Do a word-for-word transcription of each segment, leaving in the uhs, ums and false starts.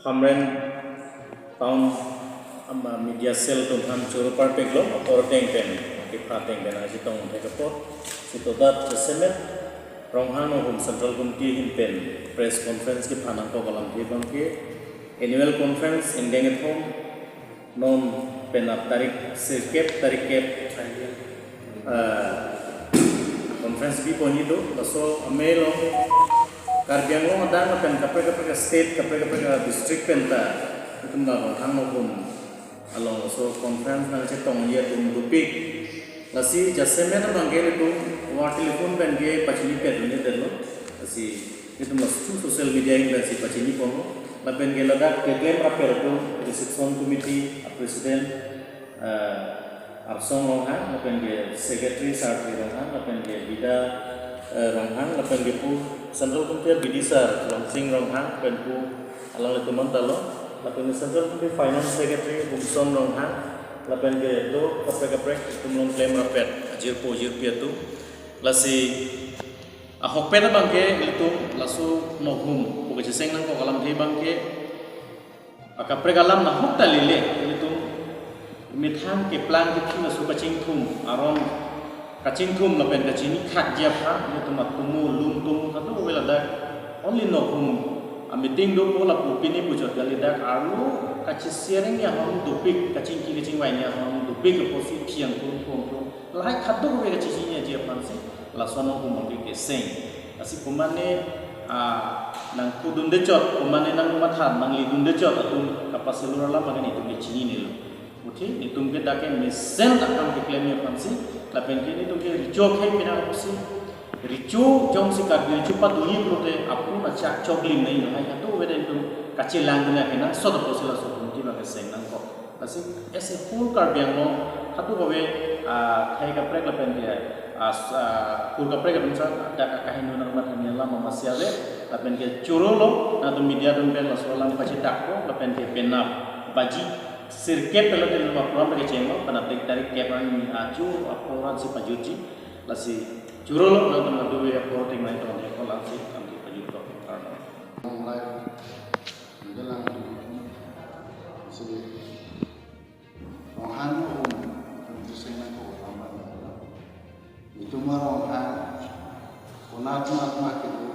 Hamren Town, ama, media cell atum aphan choro parpiklo, apor ateng pen, kepha ateng pen, aji tong thek apot, sitodat jasemet, Ronghang Nohum Central Committee ahin pen press conference kepha nangkok alamthe abangke, annual conference ingdeng kethom, non penap tarik sirkep, tarik kep, eh, conference biponji do, laso amei along Karbi Anglong adang lapen kaprek kaprek state, kaprek kaprek district penta itum la Ronghang Nohum along laso conference nangchetongji atum dopik. Lasi jasemet abangke itum war telephone pen ke pachini pet unit lo. Lasi itum laso social media ahin pensi pachini ponlo. Lapen ke ladak keklem rapper atum, reception committee a president, eh, Arsong Ronghang, lapen ke secretary Sarthe Ronghang, lapen ke Bida, eh, Ronghang, lapen ke pu Central Committee B D sir Longsing Ronghang, lapen pu alanglitum anta lo, lapen ke Central Committee Finance Secretary Humson Ronghang, lapen ke do kaprek kaprek itum along klem rapper ajirpo ajirpi atum. Lasi ahokpet abangke ilitum laso Nohum pu kacheseng nangkok alamthe abangke akaprek alam nahok ta lele, ilitum methang keplang kephi laso kachingthum, aron kachingthum lapen kachini khakji aphan, ilitum atomo lum tomo kadokave ladak only Nohum a meeting dopo lapu pini puchot kali, dak arlo kachesharing ahormu dopik, kachingki kachingvaini ahormu dopik apotsi phiang tum thom thom lahai kadokave kachechiniji aphansi laso Nohum abangke keseng. Lasi komane, ah, nangkudunde chot, komane nangmatha nanglidunde chot atum kapasilur alam abangke netum ke chininelo. Uthi netum ke dak ke mesen akam keklemji aphansi, lapen ke netum ke recho khei pina apotsi, recho jongsi Karbi recho padunji pulote apun achak choklim nai, lahai kadokave netum kachelang dun akenangsot apotsi laso committee abangke seng nangkok. Lasi as a whole Karbi Anglong, kadokave, ah, akhei kaprek lapen ke, ah, s-, ah, kur kaprek atum sa, dak akahingno nangmatha ni alam amatsi ave, lapen ke chorolo, nangtum media atum pen laso alam pachethakpo, lapen ke penap baji sirkep pen lo, tel lo, program kechenglo, penap tarik, tarik kep arni ajo apor ansi pajutji, lasi chorolo, nangtum kadokave apor ateng nangtong thek apot lasi, kami pajut tok, karno. Mulai Dalang si Ronghang Nohum, itum kacheseng nangkok alam abang. Itum Ronghang, konat konat ma kedo,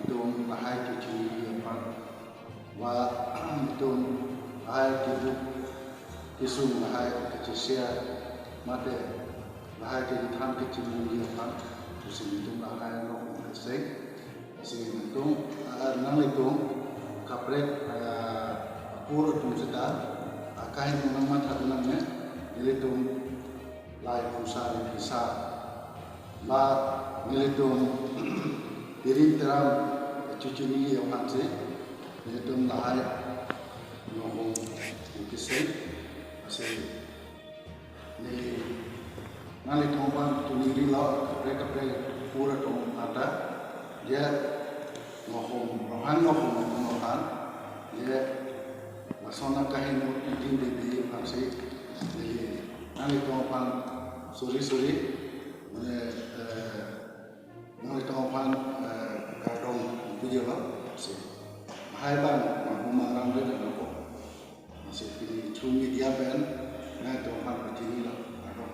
itum lahai kechiniji aphan, ba itum lahai keduk kesung, lahai kacheshare, mate lahai kechethan kechiniji aphan, pusi itum lahai Nohum kacheseng. Si nangtum, ah, nanglitum kaprek, ah, apor atum seta, ah, akahingno nangmatha dun nangne, nelitum lahai phusa ri phisa, ba nelitum tirim tiram chuchuni aphansi, nelitum lahai Nohum kacheseng, si neli, nanglitum aphan chiningrilo, kaprek kaprek apor atum anta, je Nohum, Ronghang Nohum atum aphan, je lason akahingno idin dede aphansi, neli nanglitum aphan sorry sorry, mane, eh, nanglitum aphan, eh, kardom pujolo, si. Lahai abang, manghu mangram de nangkok. Lasi pini through media pen, nangtum aphan pachinilo, kardom.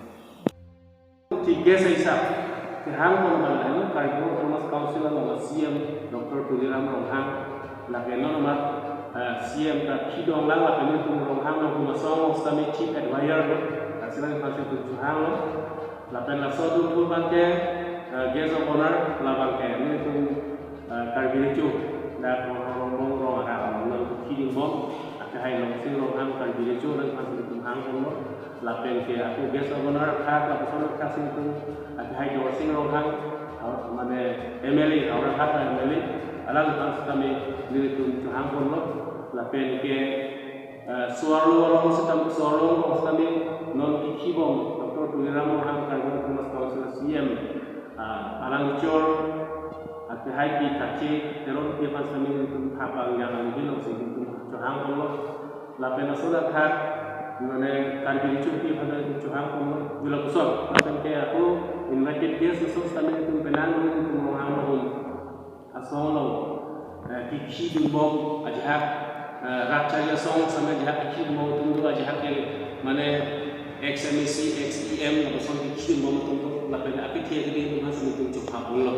Chief guest hisap kehang pon abang lahenlo, Karbi Anglong Autonomous Council along C E M Doctor Tuliram Ronghang, lake non amat, eh, C E M ta kidong lang, lake nelitum Ronghang Nohum Asong along sitame chief advisor lo, lasi nangphan si itum chohanglo. Lapen laso atum phu abangke, eh, guest of honour labangke nelitum, eh, Karbi Recho, dak Ronghang Rongbong Rong Ara along nangkokhi dingbom, akehai Longsing Ronghang Karbi Recho nangphan si itum hang ponlo. Lapen ke ako guest of honour akhak, lapuson akhak si itum akehai Dorsing Ronghang, ah, mane M L A, Howraghat M L A, alangliphan sitame nelitum chohang ponlo. Lapen ke Eh, so-arlo along sitame, so-arlo along sitame non kikhibom Doctor Tuliram Ronghang, Karbi Anglong Autonomous Council C E M, ah, alang chor, akehai Pi Tache Teronpi aphan sitame nelitum thapang yang along si nelitum chohang ponlo. Lapen laso athak, mane Karbi Recho api aphan nelitum chohang ponlo. Jula kusol, lapen ke ako invited guest laso sitame nelitum penang nelitum Ronghang Nohum Asong along, eh, kikhi dingbom ajahak, eh, Acharya song same ajahak akhil mo atum do, ajahak ke mane ex M A C, ex E M lapuson akhil mo atum do, lapen aphi thia ke di atum ha sami atum chokha pulo.